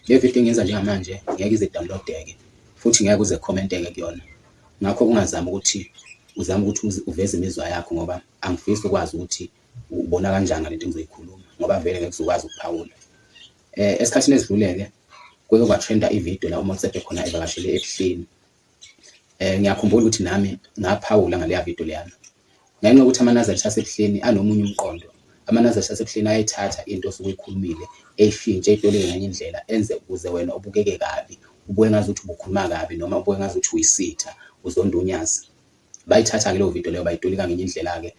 Le video engiyenza njengamanje ngeke ize downloadeke futhi ngeke uze commenteke kuyona. Ngakho ungazami ukuthi uzame ukuthi uveze imizwa yakho ngoba angifisi ukwazi ukuthi ubona kanjani ngalento engizoyikhuluma ngoba vele ngeke uzukwazi ukuphawula. Esikhathini esidlule-ke kuke kwatrenda ividiyo la uMotsepe khona evakashele eBuhleni. Ngiyakhumbula ukuthi nami ngaphawula ngaleya video leyana. Ngenxa yokuthi amaNazaretha aseBuhleni anomunye umqondo. AmaNazaretha aseBuhleni ayayithatha into osuke uyikhulumile, eyishintshe, eyitolike ngenye indlela, enze ukuze wena ubukeke kabi, ubuke ngazuthi ubukhuluma kabi noma ubuke ngazuthi uyisitha, uzonda uNyazi. Bayithatha-ke leyo video leyo bayitolika ngenye indlela-ke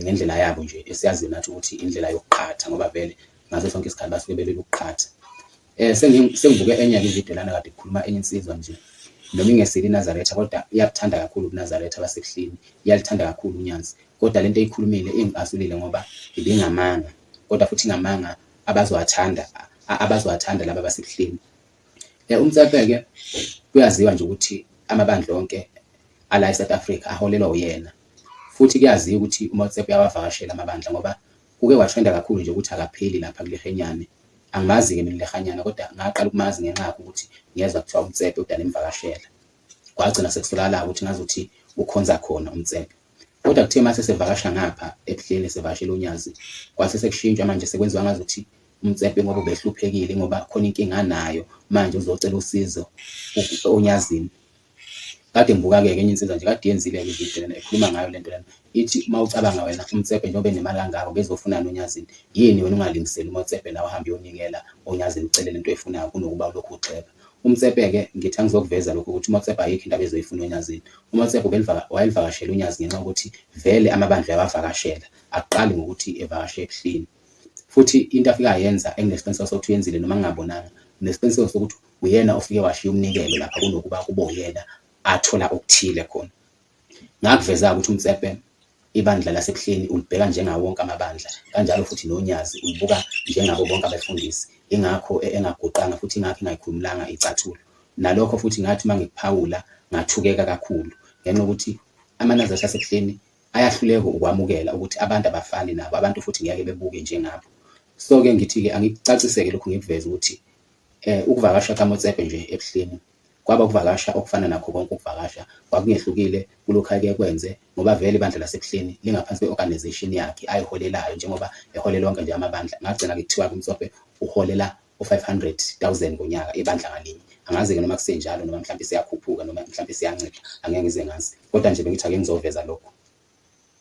ngendlela yabo nje esiyaziyo nathi ukuthi indlela yokuqhatha ngoba vele ngaso sonke isikhathi basuke belwela ukuqhatha. Sengibuke enye-ke ividiyo lana kade kukhuluma enye insizwa nje noma ingesile iNazaretha kodwa iyabuthanda kakhulu ubuNazaretha baseBuhleni, iyalithanda kakhulu uNyazi. Kodwa lento eyikhulumile ingicasulile ngoba ibingamanga kodwa futhi ingamanga abazowathanda abazowathanda laba baseBuhleni. UMtsepe-ke kuyaziwa nje ukuthi amabandla onke ala eSouth Africa aholelwa uyena. Futhi kuyaziwa ukuthi uMotsepe uyawavakashela amabandla ngoba kuke kwatrenda kakhulu nje ukuthi akapheli lapha kuLekgenyane. Angimazi-ke mina uLekganyane kodwa ngaqala ukumazi ngenxa yakho ukuthi ngezwa kuthiwa uMtsepe udane emvakashela. Kwagcina sekusolakala ukuthi ngazuthi ukhonza khona uMtsepe. Kodwa kuthe mase sevakasha ngapha eBuhleni sevakashela uNyazi kwase sekushintshwa manje sekwenziwa ngazuthi uMtsepe ngoba ubehluphekile ngoba khona inkinga anayo manje uzocela usizo oNyazini. Kade ngibuka-ke enye insizwa nje kade iyenzile-ke ividiyo lena ikhuluma ngayo lento lena ithi uma ucabanga wena uMotsepe njengoba enemali kangaka ubezofunani oNyazini yini wena ungalingiseli uMotsepe nawe uhambe uyonikela oNyazini ucele lento oyifunayo kunokuba ulokhu ugxeka uMotsepe-ke. Ngithi angizokuveza lokho ukuthi uMotsepe ayikho into abezoyifuna oNyazini. UMotsepe wayelivakashela uNyazi ngenxa yokuthi vele amabandla uyawavakashela, akuqali ngokuthi evakashe eBuhleni. Futhi into afike ayenza enginesiqiniseko sokuthi uyenzile noma ngingabonanga, nginesiqiniseko sokuthi uyena ofike washiya umnikelo lapha kunokuba kube uyena athola okuthile khona. Ngakuveza ukuthi uMtsepe ibandla laseBuhleni ulibheka njengawo wonke amabandla, kanjalo futhi noNyazi ulibuka njengabo bonke abefundisi. Ingakho engaguqanga futhi ingakho engayikhulumulanga icathulo. Nalokho futhi ngathi uma ngikuphawula ngathukeka kakhulu ngenxa yokuthi amaNazaretha aseBuhleni ayahluleka ukwamukela ukuthi abantu abafani nabo, abantu futhi ngeke bebuke njengabo. So-ke ngithi-ke angikucaciseke lokhu ngikuveze ukuthi ukuvakasha kaMotsepe nje eBuhleni kwaba ukuvakasha okufana nakho konke ukuvakasha, kwakungehlukile kulokhu ayeke ekwenze ngoba vele ibandla laseBuhleni lingaphansi kwe-organisation yakhe ayiholelayo njengoba eholela onke nje amabandla. Ngagcina-ke kuthiwa-ke uMotsepe uholela u-500,000 ngonyaka ibandla ngalinye. Angazi-ke noma kusenjalo noma mhlawumbe isiyakhuphuka noma mhlawumbe isiyancipha, angeke ngize ngazi. Kodwa nje bengithi ake ngizoveza lokhu.